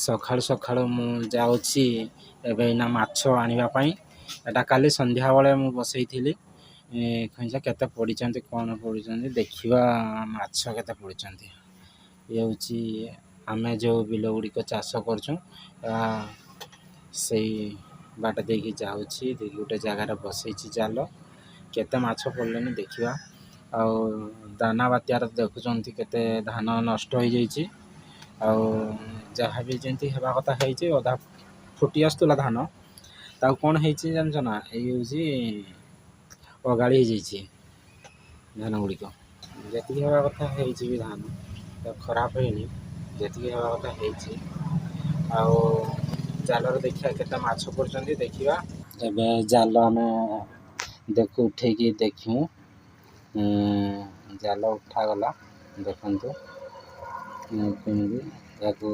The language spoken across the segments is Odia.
ସକାଳୁ ସକାଳୁ ମୁଁ ଯାଉଛି ଏବେ ଏଇନା ମାଛ ଆଣିବା ପାଇଁ। ଏଇଟା କାଲି ସନ୍ଧ୍ୟାବେଳେ ମୁଁ ବସେଇଥିଲି ଖଇଁଚା। କେତେ ପଡ଼ିଛନ୍ତି, କ'ଣ ପଡ଼ିଛନ୍ତି ଦେଖିବା। ମାଛ କେତେ ପଡ଼ିଛନ୍ତି। ଇଏ ହେଉଛି ଆମେ ଯେଉଁ ବିଲ ଗୁଡ଼ିକ ଚାଷ କରୁଛୁ, ସେଇ ବାଟ ଦେଇକି ଯାଉଛି। ଦେଇକି ଗୋଟେ ଜାଗାରେ ବସେଇଛି ଜାଲ। କେତେ ମାଛ ପଡ଼ିଲେଣି ଦେଖିବା। ଆଉ ଦାନା ବାତ୍ୟାରେ ଦେଖୁଛନ୍ତି କେତେ ଧାନ ନଷ୍ଟ ହେଇଯାଇଛି। ଆଉ ଯାହା ବି ଯେମିତି ହେବା କଥା ହେଇଛି। ଅଧା ଫୁଟି ଆସୁଥିଲା ଧାନ, ତାକୁ କ'ଣ ହେଇଛି ଜାଣିଛ ନା? ଏଇ ହେଉଛି ଅଗାଡ଼ି ହେଇଯାଇଛି ଧାନ ଗୁଡ଼ିକ। ଯେତିକି ହେବା କଥା ହେଇଛି ବି, ଧାନ ଖରାପ ହେଇନି, ଯେତିକି ହେବା କଥା ହେଇଛି। ଆଉ ଜାଲରେ ଦେଖିବା କେତେ ମାଛ ପଡ଼ୁଛନ୍ତି ଦେଖିବା। ଏବେ ଜାଲ ଆମେ ଦେଖୁ, ଉଠେଇକି ଦେଖିମୁ। ଜାଲ ଉଠାଗଲା, ଦେଖନ୍ତୁ କେମିତି ଏହାକୁ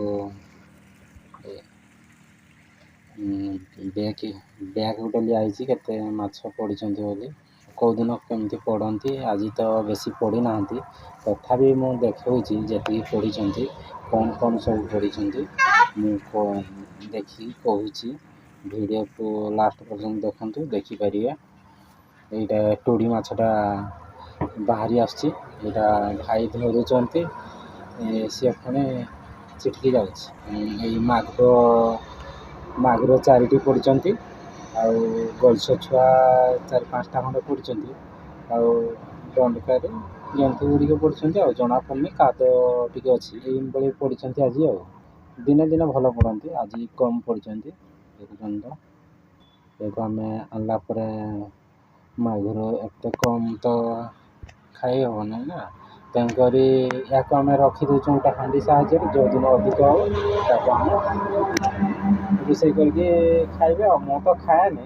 ବ୍ୟାଗ୍ ବ୍ୟାଗ୍ ଗୋଟେ ଲିଆ ହେଇଛି, କେତେ ମାଛ ପଡ଼ିଛନ୍ତି ବୋଲି। କେଉଁଦିନ କେମିତି ପଡ଼ନ୍ତି, ଆଜି ତ ବେଶୀ ପଡ଼ିନାହାନ୍ତି। ତଥାପି ମୁଁ ଦେଖାଉଛି ଯେତିକି ପଡ଼ିଛନ୍ତି, କ'ଣ କ'ଣ ସବୁ ପଡ଼ିଛନ୍ତି, ମୁଁ ଦେଖିକି କହୁଛି। ଭିଡ଼ିଓକୁ ଲାଷ୍ଟ ପର୍ଯ୍ୟନ୍ତ ଦେଖନ୍ତୁ, ଦେଖିପାରିବେ। ଏଇଟା ଟୋଡ଼ି ମାଛଟା ବାହାରି ଆସୁଛି। ଏଇଟା ଭାଇ ଧରୁଛନ୍ତି, ସିଏ ପୁଣି ଛିଟକି ଯାଉଛି। ଏଇ ମାଗୁର, ମାଗୁର ଚାରିଟି ପଡ଼ିଛନ୍ତି ଆଉ ଗଳିଶ ଛୁଆ ଚାରି ପାଞ୍ଚଟା ଖଣ୍ଡେ ପଡ଼ିଛନ୍ତି। ଆଉ ଦଣ୍ଡକାରେ ଜନ୍ତୁ ଗୁଡ଼ିକ ପଡ଼ିଛନ୍ତି, ଆଉ ଜଣାପଡ଼ୁନି, କାଦ ଟିକେ ଅଛି। ଏଇଭଳି ପଡ଼ିଛନ୍ତି ଆଜି। ଆଉ ଦିନେ ଦିନେ ଭଲ ପଡ଼ନ୍ତି, ଆଜି କମ୍ ପଡ଼ିଛନ୍ତି, ଦେଖୁଛନ୍ତି ତ। ଏହାକୁ ଆମେ ଆଣିଲା ପରେ ମାଗୁର ଏତେ କମ୍ ତ ଖାଇ ହେବନି ନା, ତେଣୁକରି ଏହାକୁ ଆମେ ରଖିଦେଉଛୁ ଗୋଟେ ହାଣ୍ଡି ସାହାଯ୍ୟରେ। ଯେଉଁଦିନ ଅଧିକ ହେବ, ତାକୁ ଆମେ ରୋଷେଇ କରିକି ଖାଇବେ। ଆଉ ମୁଁ ତ ଖାଏନି।